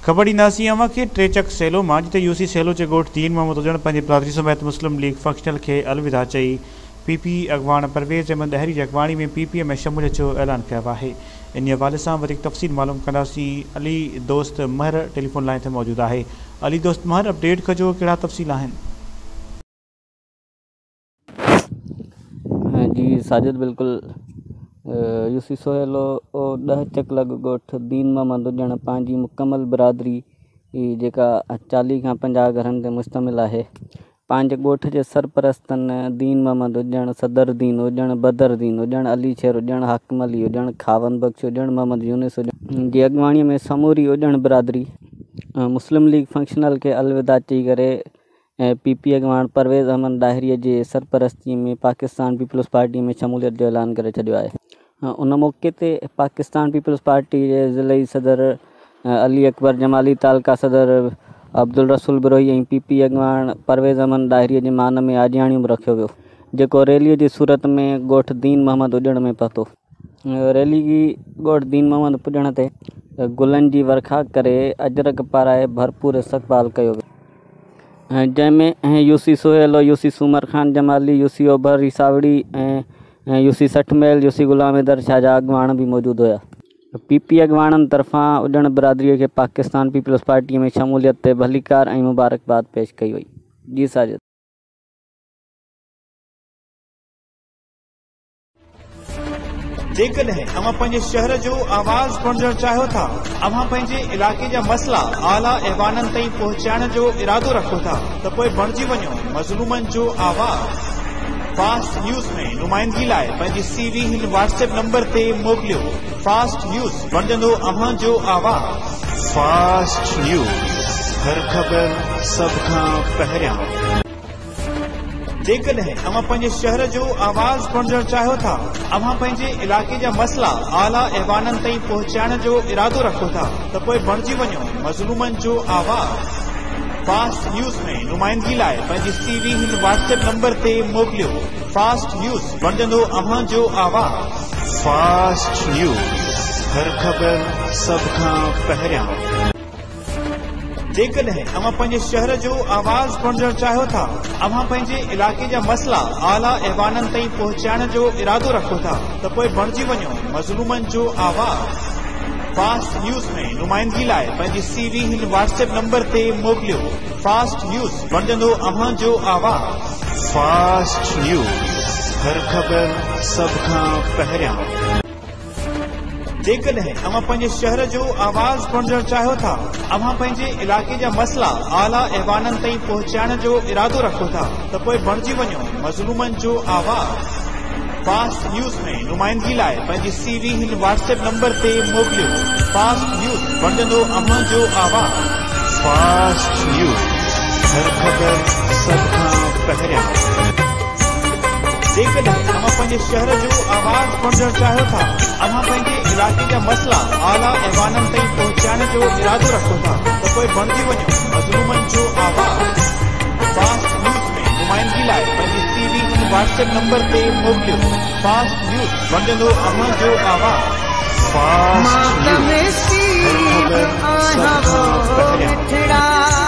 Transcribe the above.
خبر ڏينداسين اوهان کي ٽي چڪ سيلو مان جتي يوسي سيلو جي ڳوٺ دين محمد اڄڻ پنهنجي برادري سميت مسلم ليگ فنڪشنل کي الوداع چئي پي پي اڳواڻ پرويز احمد ڏهري جي اڳواڻي ۾ پي پي ۾ شموليت جو اعلان ڪيو آهي. انهي حوالي سان وڌيڪ تفصيل معلوم ڪنداسين علي دوست مهر ٽيليفون لائين تي موجود آهي علي دوست مهر اپڊيٽ ڪجو ڪهڙا تفصيل آهن. جي ساجد بلڪل يوسي سهيلو 10 چڪ لڳ ڳوٺ دين محمد اڄڻ پنهنجي مڪمل برادري جيڪا 40 کان 50 گهرن تي مشتمل آهي پنهنجي ڳوٺ جي سرپرستن دين محمد اڄڻ، صدر دين اڄڻ، بدر دين اڄڻ، علي شير اڄڻ، حاڪم علي اڄڻ، خاوند بخش اڄڻ، محمد يونس اڄڻ جي اڳواڻي ۾ سموري اڄڻ برادري مسلم ليگ فنڪشنل کي الوداع چئي ڪري پي پي اڳواڻ پرويز احمد ڏاهري جي سرپرستي ۾ پاڪستان پيپلز پارٽي ۾ شموليت جو اعلان ڪري ڇڏيو آهي. ان موقعي تي پاڪستان پيپلز پارٽي جي ضلعي صدر علي اڪبر جمالي، تعلقه صدر عبدالرسول بروهي ۽ پي پي اڳواڻ پرويز احمد ڏاهري جي مان ۾ آجياڻيون به رکيو ويو، جيڪو ريلي جي صورت ۾ ڳوٺ دين محمد اڄڻ ۾ پهتو. ريلي ڳوٺ دين محمد پڄڻ تي گلن جي ورکا ڪري اجرڪ پارائي ڀرپور استقبال ڪيو ويو، جنهن ۾ UC Sohailo, UC Soomar Khan Jamali, UC اوڀر ريساوڙي ۽ يوسي 60 ميل، يوسي غلام حيدر شاهه جا اڳواڻ به موجود هيا. پي پي اڳواڻن طرفان اڄڻ برادري کي پاڪستان پيپلز پارٽي ۾ شموليت تي ڀليڪار ۽ مبارڪباد پيش ڪئي وئي. جي ساجد. جيڪڏهن اوهان پنهنجي شهر جو آواز بڻجڻ چاهيو ٿا، اوهان پنهنجي علائقي جا مسئلا اعليٰ ايوانن تائين پهچائڻ جو ارادو رکو ٿا ته پوء بڻجي وڃو مظلومن جو آواز. فاسٽ نيوز ۾ نمائندگي لاء پنهنجي سي وي هن واٽس ايپ نمبر تي موڪليو. فاسٽ نيوز بڻجندو اوهان جو آواز. فاسٽ نيوز، هر خبر سڀ کان پهريان. جيڪڏهن اوهان پنهنجي شهر جو آواز بڻجڻ چاهيو ٿا، اوهان پنهنجي علائقي جا مسئلا اعليٰ ايوانن تائين پهچائڻ جو ارادو رکو ٿا ته پوء بڻجي وڃو مظلومن جو آواز. فاسٽ نيوز ۾ نمائندگي لاء پنهنجي سي وي هن واٽس ايپ نمبر تي موڪليو. فاسٽ نيوز بڻجندو اوهان جو آواز. فاسٽ نيوز، هر خبر سڀ کان پهريان. جيڪڏهن اوهان پنهنجي شهر جو آواز بڻجڻ چاهيو ٿا، اوهان پنهنجي علائقي جا مسئلا اعليٰ ايوانن تائين پهچائڻ جو ارادو رکو ٿا ته پوء بڻجي وڃو مظلومن جو آواز. فاسٽ نيوز ۾ نمائندگي لاء پنهنجي سي وي هن واٽس ايپ نمبر تي موڪليو. فاسٽ نيوز بڻجندو اوهان جو آواز. فاسٽ نيوز، هر خبر سڀ کان پهريان. جيڪڏهن اوهان پنهنجي شهر جو آواز بڻجڻ چاهيو ٿا، اوهان پنهنجي علائقي جا مسئلا اعليٰ ايوانن تائين پهچائڻ جو ارادو رکو ٿا ته پوء بڻجي وڃو مظلومن جو آواز. فاسٽ نيوز ۾ نمائندگي لاء پنهنجي سي وي هن واٽس ايپ نمبر تي موڪليو. فاسٽ نيوز بڻجندو اوهان جو آواز. فاسٽ نيوز، هر خبر سڀ کان پهريان. جيڪڏهن اوهان پنهنجي شهر جو آواز بڻجڻ چاهيو ٿا، اوهان پنهنجي علائقي جا مسئلا اعليٰ ايوانن تائين پهچائڻ جو ارادو رکو ٿا ته پوء بڻجي وڃو مظلومن جو آواز. فاسٽ نيوز ۾ نمائندگي لاء پنهنجي سي وي هن واٽس ايپ نمبر تي موڪليو. فاسٽ نيوز بڻجندو اوهان جو آواز. فاسٽ نيوز، هر خبر سڀ کان پهريان.